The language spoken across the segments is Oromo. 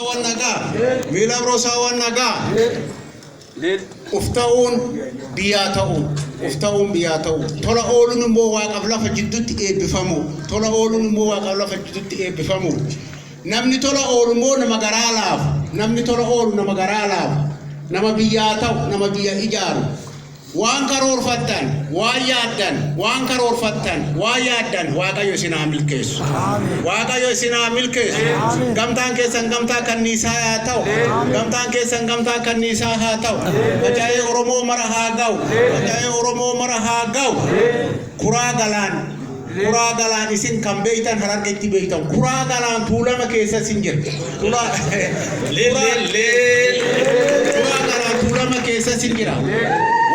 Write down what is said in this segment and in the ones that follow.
Saawwan nagaa. Miila biroo saawwan nagaa. Uf ta'uun biyyaa ta'uu. Uf ta'uun biyyaa ta'uu. Tola ooluun immoo waaqaaf lafa jidduutti eebbifamu. Tola ooluun immoo waaqaaf lafa jidduutti eebbifamu. Namni tola oolu immoo nama garaa laafu. Namni tola oolu nama garaa laafu. Nama biyyaa ta'u, nama biyya ijaaru. Waan karoorfattan, waan yaaddan, waan karoorfattan, waan yaaddan Waaqayyo isin haa milkeessu. Waaqayyo isin haa milkeessu. Gamtaan keessan gamtaa kanniisaa haa ta'u. Gamtaan keessan gamtaa kanniisaa haa ta'u. Faca'ee Oromoo mara haa ga'u. Faca'ee Oromoo mara haa ga'u. Kuraa Galaan, Kuraa Galaan isin kan beektan Harargetti beektan. Kuraa Galaan Tuulama keessa isin jira. Kuraa Kuraa Galaan Tuulama keessa isin jira.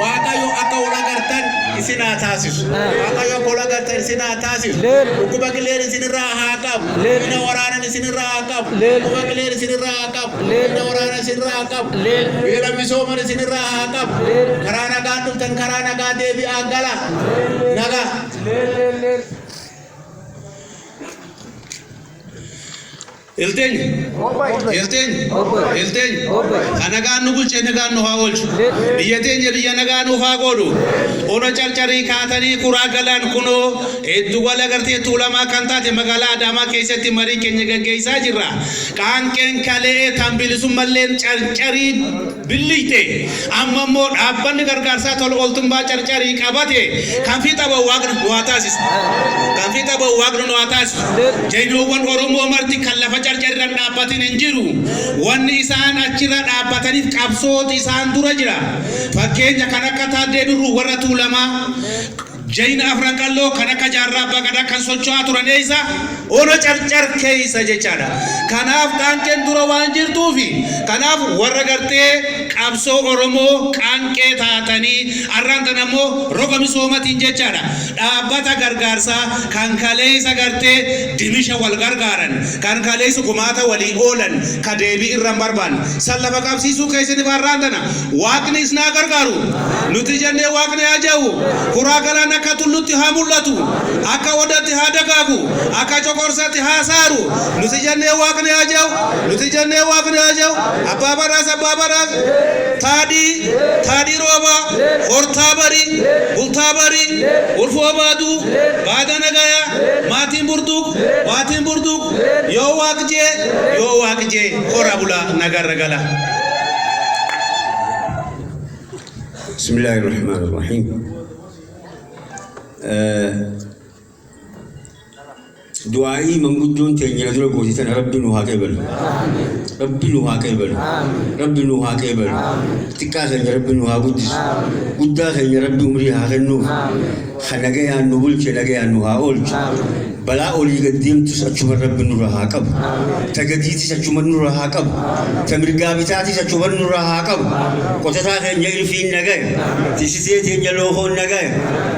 Waaqayyo akka wal agartan isin haa taasisu. Waaqayyo akka wal agartan isin haa taasisu. Dhukkuba qileen isinirraa haa qabu. Diina waraanan isinirraa haa qabu. Dhukkuba qileen isinirraa haa qabu. Diina waraanan isinirraa haa qabu. Beela misooman isinirraa haa qabu. Karaa nagaan dhuftan karaa nagaa deebi'aa gala. Nagaa. Ilteenya. Ilteenya. Ilteenya. Ka nagaan nu bulche nagaan nu haa oolchu. Biyya teenya biyya nagaa nuuf haa godhu. Ona Carcarii kaatanii Kuraa Galaan kunoo giddugala gartee Tuulamaa kan taate magaalaa Adaamaa keessatti marii keenya gaggeessaa jirra. Qaanqeen kale'ee tan bilisummalleen Carcarii billiyte. Amma immoo dhaabbanni gargaarsaa tola ooltummaa Carcarii qabate kan fiixa ba'u Waaqni nu haa taasisu. Kan fiixa ba'u Waaqni nu haa taasisu. Jaynoowwan Oromoo marti kan lafa Carcarirra hin dhaabbatin hin jiru. Wanni isaan achirra dhaabbataniif qabsootu isaan dura jira. Fakkeenya kan akka Taaddee Birruu warra Tuulamaa, Jayna Afran Qalloo kan akka Jaarraa Abbaa Gadaa kan socho'aa turan eessa? Ona Carcar keessa jechaadha. Kanaaf qaanqeen dura waan jirtuufi kanaaf warra gartee qabsoo Oromoo qaanqee taatanii arraan tana immoo roga misoomatiin jechaadha. Dhaabbata gargaarsaa kan kaleessa gartee dimisha wal gargaaran, kan kaleessa gumaata walii oolan, ka deebii irra hin barbaanne san lafa qabsiisuu keessaniif arraan tana Waaqni isin haa gargaaru. Nuti jennee Waaqni haa ja'u. Kuraa Galaan akka tullutti haa mul'atu. Akka odatti haa dagaagu. Akka coqorsatti haa saaru. Nuti jennee Waaqni haa ja'u. Nuti jennee Waaqni haa ja'u. Abbaa Badhaas Abbaa Badhaas. Taadhii Taadhii Roobaa. Hortaa Barii. Bultaa Barii. Ulfoo Baaduu. Baada Nagayaa. Maatiin Burduuq. Maatiin Burduuq. Yoo Waaq jee. Yoo Waaq jee. Hora bulaa nagarra gala. بسم الله الرحمن الرحيم. Du'aa'ii manguddoon teenya na dura goote tana Rabbi nu haa qeebalu. Rabbi nu haa qeebalu. Rabbi nu haa qeebalu. Xiqqaa keenya Rabbi nu haa guddisu. Guddaa keenya Rabbi umrii haa kennuuf. Ka nagayaan nu bulche nagayaan nu haa oolchu. Balaa olii gad deemtus achuman Rabbi nurra haa qabu. Ta gadiitis achuman nurra haa qabu. Ta mirgaa bitaatis achuman nurra haa qabu. Qotataa keenya irfiin nagaya. Tisitee teenya lookoon nagaya.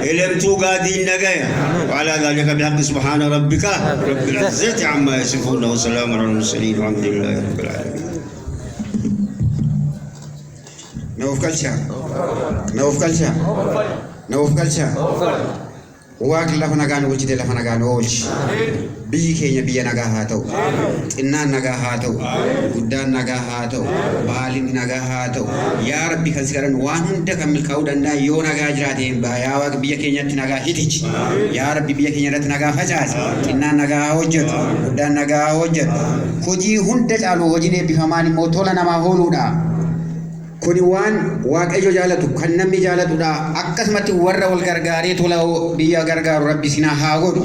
Elemtuu gaadiin nagaya. وعلى ذلك بحق سبحان ربك رب العزة عما يصفون وسلام على المرسلين والحمد لله رب العالمين. Na of galchaa. Na of galchaa. Na of galchaa. Waaqni lafa nagaa nu bulchite lafa nagaa nu oolchi. Biyyi keenya biyya nagaa haa ta'u. Xinnaan nagaa haa ta'u. Guddaan nagaa haa ta'u. Baalinni nagaa haa ta'u. Yaa Rabbi kan si kadhannu waan hunda kan milkaa'uu danda'an yoo nagaa jiraate yaa Waaqi biyya keenyatti nagaa hitichi. Yaa Rabbi biyya keenya irratti nagaa facaasi. Xinnaan nagaa haa hojjetu. Guddaan nagaa haa hojjetu. Hojii hunda caalu hojiin eebbifamaan immoo tola namaa ooluudha. Kuni waan Waaqayyo jaalatu, kan namni jaalatudha. Akkasumatti warra wal gargaaree tola biyya gargaaru Rabbi isin haa godhu.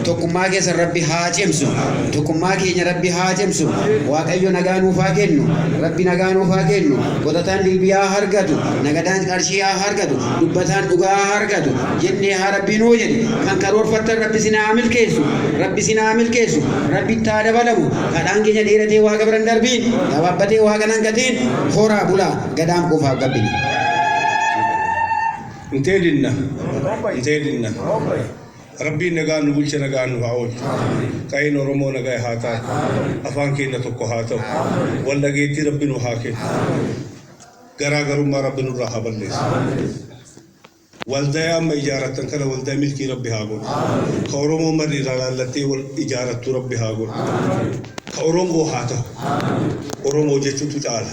Tokkummaa keessan Rabbi haa cimsu. Tokkummaa keenya Rabbi haa cimsu. Waaqayyo nagaa nuuf haa kennu. Rabbi nagaa nuuf haa kennu. Qotataan dilbii haa argatu. Nagadaan qarshii haa argatu. Dubbataan dhugaa haa argatu. Jennee haa Rabbi nuu jedhe. Kan karoorfattan Rabbi isin haa milkeessu. Rabbi isin haa milkeessu. Rabbi itti haa dabalamu. Kadhaan keenya dheeratee Waaqa bira hin darbiin. Gabaabbatee Waaqa hin hanqatiin. Horaa bulaa Gadaam quufaaf gabbina. Inteedinna. Inteedinna. Rabbiin nagaan nu bulche nagaan nu haa oolchu. Qa'een Oromoo nagaya haa taatu. Afaan keenya tokko haa ta'u. Wal dhageettii Rabbi nu haa kennu. Garaa garummaa Rabbi nurraa haa balleessu. Waldaya amma ijaarattan kana waldaa milkii Rabbi haa godhu. Ka Oromoon marri irraa laallattee wal ijaarattu Rabbi haa godhu. Ka Oromoo haa tahu. Oromoo jechuutu caala.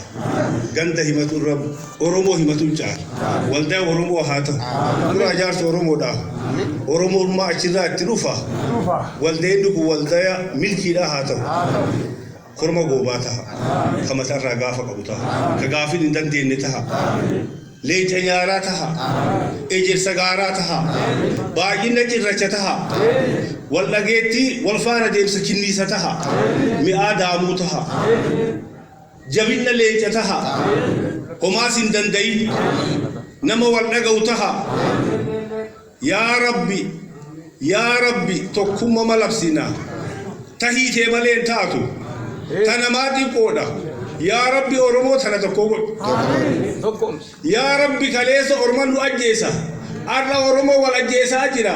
Ganda himatu irra Oromoo himatu caala. Waldaa Oromoo haa ta'u. Dura jaarsa Oromoodhaa. Oromummaa achirraa itti dhufa. Waldeen kun waldaa milkiidhaa haa ta'u. Korma goobaa ta'a. Ka mataarraa gaafa qabu ta'a. Ka gaafin hin dandeenye ta'a. Leenca nyaaraa taha. Ejersa gaaraa taha. Baay'ina cirracha taha. Wal dhageettii wal faana deemsa kinniisa taha. Mi'aa daamuu taha. Jabina leenca taha. Homaas hin dandayin. Nama wal dhaga'u taha. Yaa Rabbi, yaa Rabbi, tokkummaa malabsina. Tahiitee malee hin taatu. Ta namaa xiqqoodha. Yaa Rabbi, Oromoo tana tokko godhu. Yaa Rabbi, kaleessa Orman nu ajjeesa. Har'a Oromoo wal ajjeesaa jira.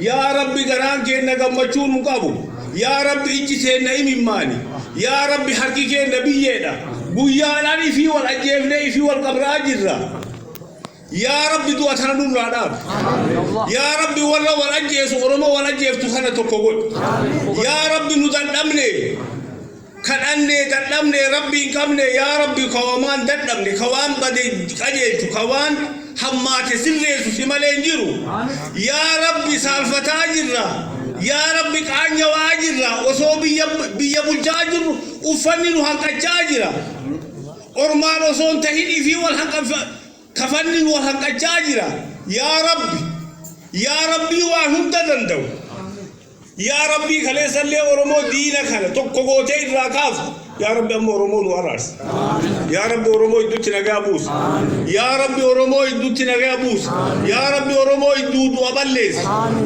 Yaa Rabbi, garaan keenya gammachuu nu qabu. Yaa Rabbi, ijji teenna imimmaani. Yaa Rabbi, harki keenya biyyeedha. Guyyaadhaan ifii wal ajjeefnee ifii wal qabraa jirra. Yaa Rabbi, du'a tana nurraa dhaabi. Yaa Rabbi, warra wal ajjeesu, Oromoo wal ajjeeftu kana tokko godhu. Yaa Rabbi, nu dadhabne. Kadhannee dadhabne, Rabbi hin qabne. Yaa Rabbi, ka waan dadhabne, ka waan bade qajeelchu, ka waan hammaate sirreessu si malee hin jiru. Yaa Rabbi, saalfataa jirra. Yaa Rabbi, qaanyawaa jirra. Osoo biyya bulchaa jirru uffanni nu hanqachaa jira. Ormaan osoo hin tahin ifii wal hanqanfa kafanni nu hanqachaa jira. Yaa Rabbi, yaa Rabbii waan hunda danda'u. Yaa Rabbii, kaleessallee Oromoo diina kana tokko gootee irraa kaaftu. Yaa Rabbi, amma Oromoo nu araarsi. Yaa Rabbi, Oromoo idduutti nagaa buusi. Yaa Rabbi, Oromoo idduutti nagaa buusi. Yaa Rabbi, Oromoo idduu du'a balleessi.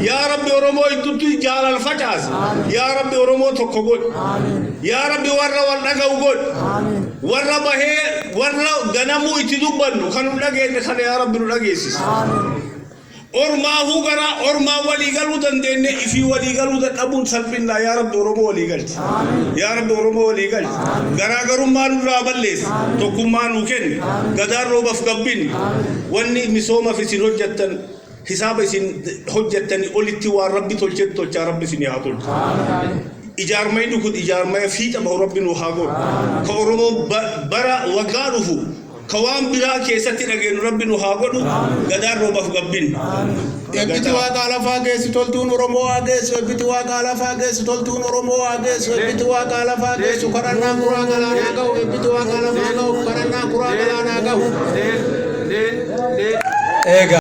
Yaa Rabbi, Oromoo idduutti jaalala facaasi. Yaa Rabbi, Oromoo tokko godhi. Yaa Rabbi, warra wal dhaga'u godhi. Warra bahee warra ganamuu itti dubbannu kan nu dhageenye kana, yaa Rabbi, nu dhageessisi. Ormaahuu gara ormaa walii galuu dandeenye ifii walii galuu dadhabuun salphinnaa. Yaa Rabbi, Oromoo walii galchi. Yaa Rabbi, Oromoo walii galchi. Garaagarummaa nurraa balleessi. Tokkummaa nuu kenni. Gadaan roobaaf gabbinni. Wanni misoomaaf isin hojjettan hisaaba isin hojjettanii olitti waan Rabbi tolchetti tolchaa, Rabbi isin haa tolchu. Ijaarmayni kun ijaarmaya fiixa bahu Rabbi nuu haa godhu. Ka Oromoon bara waggaa dhufu ka waan biraa keessatti dhageenyu Rabbi nu haa godhu. Gadaan roobaaf gabbin. Eebbiti waaqaa lafaa geessu toltuun Oromoo haa geessu. Eebbiti waaqaa lafaa geessu toltuun Oromoo haa geessu. Eebbiti waaqaa lafaa geessu kadhannaan kuraa galaanaa ga'u. Eebbiti waaqaa lafaa ga'u kadhannaan kuraa galaanaa ga'u. Egaa.